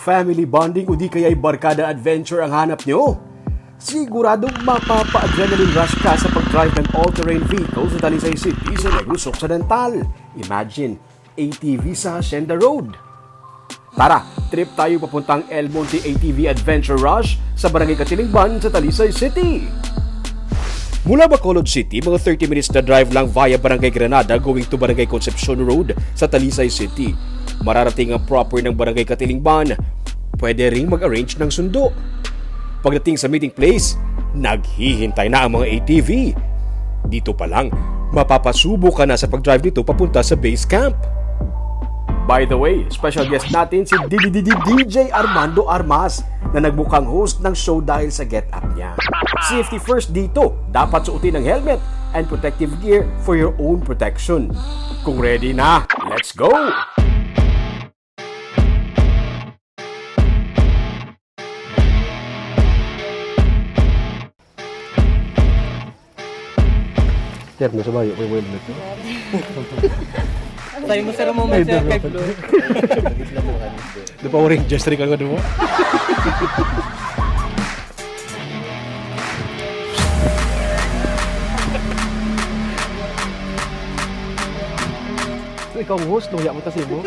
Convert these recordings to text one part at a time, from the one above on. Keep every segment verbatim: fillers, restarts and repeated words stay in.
Family bonding o di kaya'y barkada adventure ang hanap nyo? Siguradong mapapa-adrenaline rush ka sa pag-drive ng all-terrain vehicle sa Talisay City sa Negros Occidental. Imagine, A T V sa Hacienda Road. Tara, trip tayo papuntang El Monte A T V Adventure Rush sa Barangay Katilingban sa Talisay City. Mula Bacolod City, mga thirty minutes na drive lang via Barangay Granada going to Barangay Concepcion Road sa Talisay City. Mararating ang proper ng Barangay Katilingban. Pwede ring mag-arrange ng sundo. Pagdating sa meeting place, naghihintay na ang mga A T V. Dito pa lang, mapapasubo ka na sa pag-drive nito papunta sa base camp. By the way, special guest natin si D D D D D J Armando Armas na nagmukhang host ng show dahil sa get-up niya. Safety first dito, dapat suotin ang helmet and protective gear for your own protection. Kung ready na, let's go! Terno sa bayo, may weblet, no? Tayo mo, sir, mo, Ay, sir, terno. Kay Flo. The Power Rangers, rin ka nga dumo. So, ikaw ang host, luya mo ta sa imo.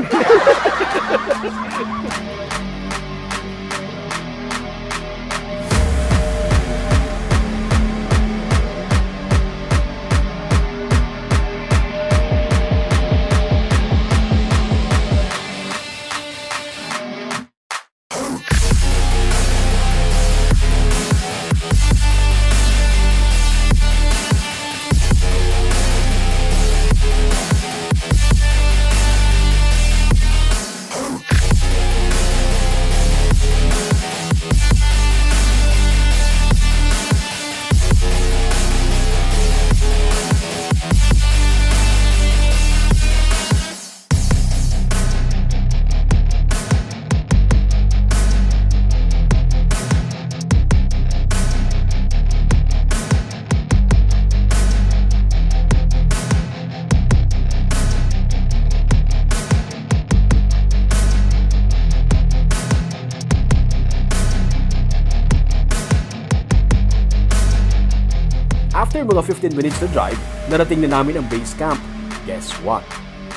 After mga fifteen minutes na drive, narating na namin ang base camp. Guess what?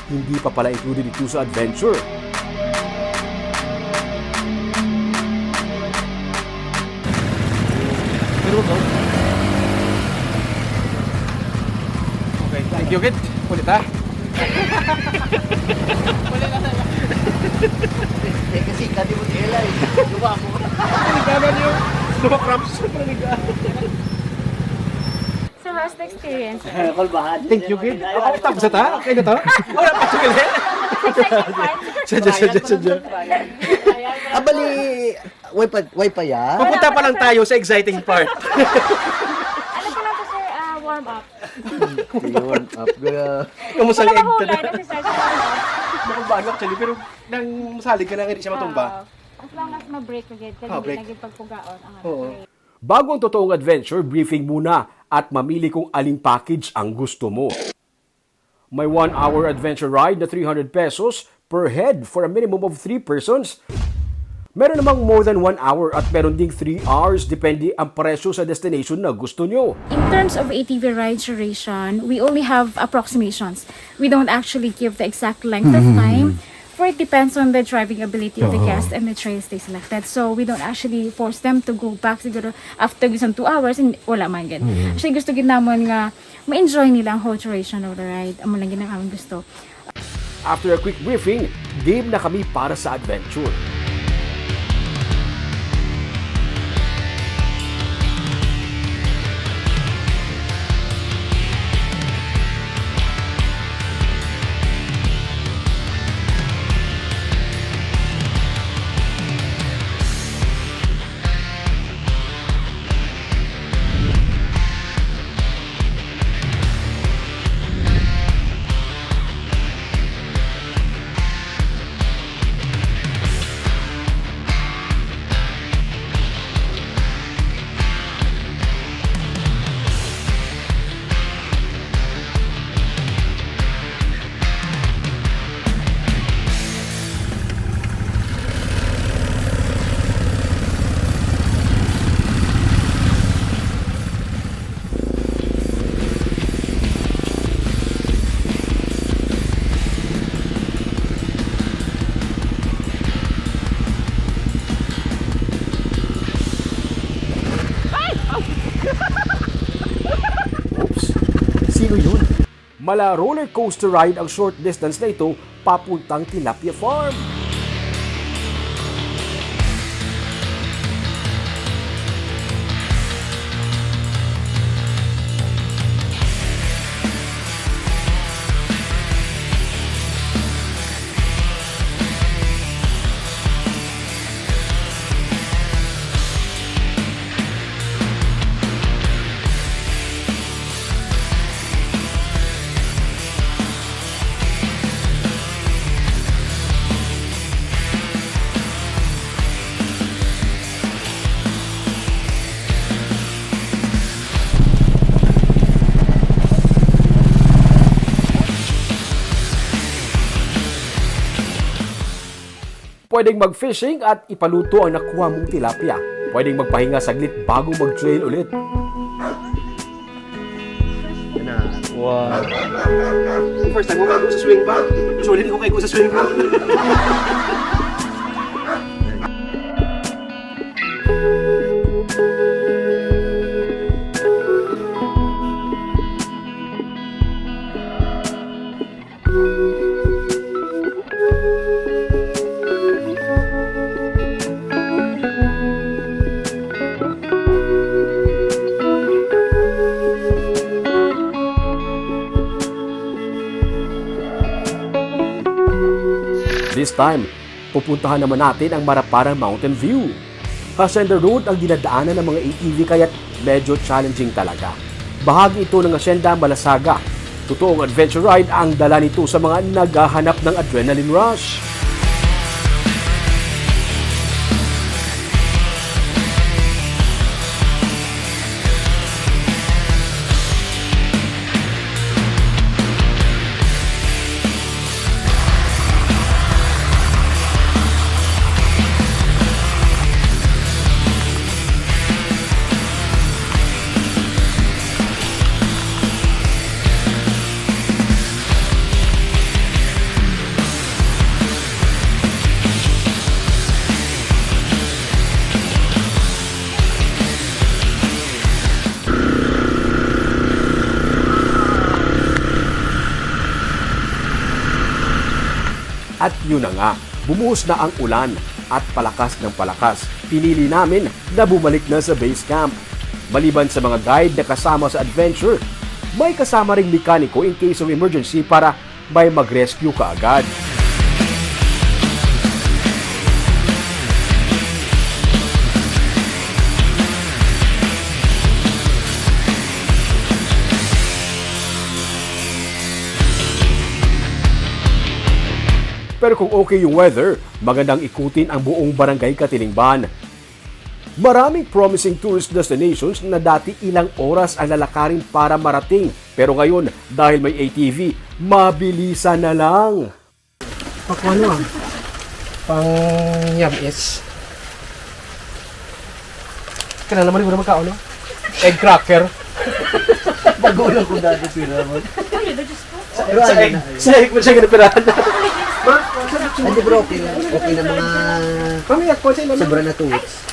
Hindi pa pala included ito sa adventure. Pero ba? Okay, thank you, kid. Ulit, ha? Ulit na tayo. Eh, kasi dati mo dila, eh. Luwa mo. Panigalan yung luwa cramps. Panigalan. So, how's the experience? Kulbahan. Thank you, kid. Ako, tapos na ta? Okay na to? Wala pa, sige. Exciting part. Sadya, sadya, sadya. Abali, way pa, way pa ya? Pupunta pa lang tayo sa exciting part. Ano pa lang to, sir? Ah, warm up. Warm up, gaya. Kamusta ang Wala egg mahulay talaga? Na si sir sa warm up. Nakulbahan ko actually, pero nang masalig ka na, hindi siya matumba. Ah, as long as ma-break ka, gid, Ah, kali break. Lagi pagpugaon ang ano, Oo. Break. Bago ang totoong adventure, briefing muna at mamili kung aling package ang gusto mo. May one-hour adventure ride na three hundred pesos per head for a minimum of three persons. Meron namang more than one hour at meron ding three hours, depende ang presyo sa destination na gusto nyo. In terms of A T V ride duration, we only have approximations. We don't actually give the exact length of Mm-hmm. time. For it depends on the driving ability of the Oo. Guest and the trails they selected. So, we don't actually force them to go back siguro after bisan two hours, and wala man gid. Mhm. Actually, gusto gid namon nga ma-enjoy nila ang whole duration of the ride. Amo lang gid ang amon gusto. After a quick briefing, game na kami para sa adventure. Sino yun? Mala roller coaster ride ang short distance na ito papuntang Tilapia Farm. Pwedeng mag-fishing at ipaluto ang nakuha mong tilapia. Pwedeng magpahinga saglit bago mag-trail ulit. Yan na. Wow. First time ko kaigo sa swing ba? Usually, di ko kaigo sa swing ba? This time, pupuntahan naman natin ang Maraparan Mountain View. Hacienda Road ang dinadaanan ng mga A T V, kaya't medyo challenging talaga. Bahagi ito ng Hacienda Malasaga. Totoong adventure ride ang dala nito sa mga naghahanap ng adrenaline rush. At yun na nga, bumuhos na ang ulan at palakas ng palakas. Pinili namin na bumalik na sa base camp. Maliban sa mga guide na kasama sa adventure, may kasama ring mekaniko in case of emergency para may mag-rescue kaagad. Pero kung okay yung weather, magandang ikutin ang buong Barangay Katilingban. Maraming promising tourist destinations na dati ilang oras ang lalakarin para marating. Pero ngayon, dahil may A T V, mabilisan na lang. Pakuha, no, ah. Pang yam is. Kailangan naman, wala magkaon, no? Egg cracker. Bago lang kung dati pira mo. Sa, sa egg, sa egg mo siya ginapirahan. Hindi, bro, okay lang. Okay na mga Kami, ako, sila sobra na two weeks.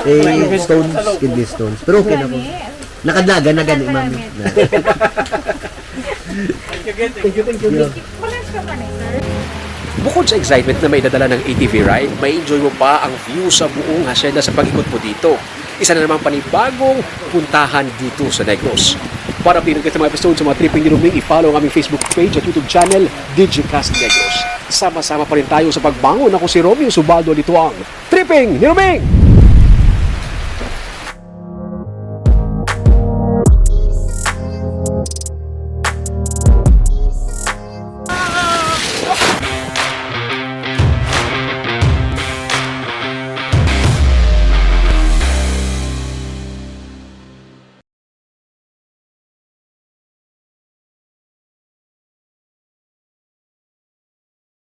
Eh, stones, kidney stones. Pero okay na po. Nakadlaga na gani, ma'am. Thank you, thank you. Bukod sa excitement na may dadala ng A T V ride, may enjoy mo pa ang view sa buong hacienda sa pag-ikot mo dito. Isa na namang panibagong puntahan dito sa Negros. Para updated ka sa mga episode sa mga tripping ni Roming, i-follow ang aming Facebook page at YouTube channel, Digicast Negros. Sama-sama pa rin tayo sa pagbangon. Ako si Romeo Subaldo Lituang. Tripping ni Roming!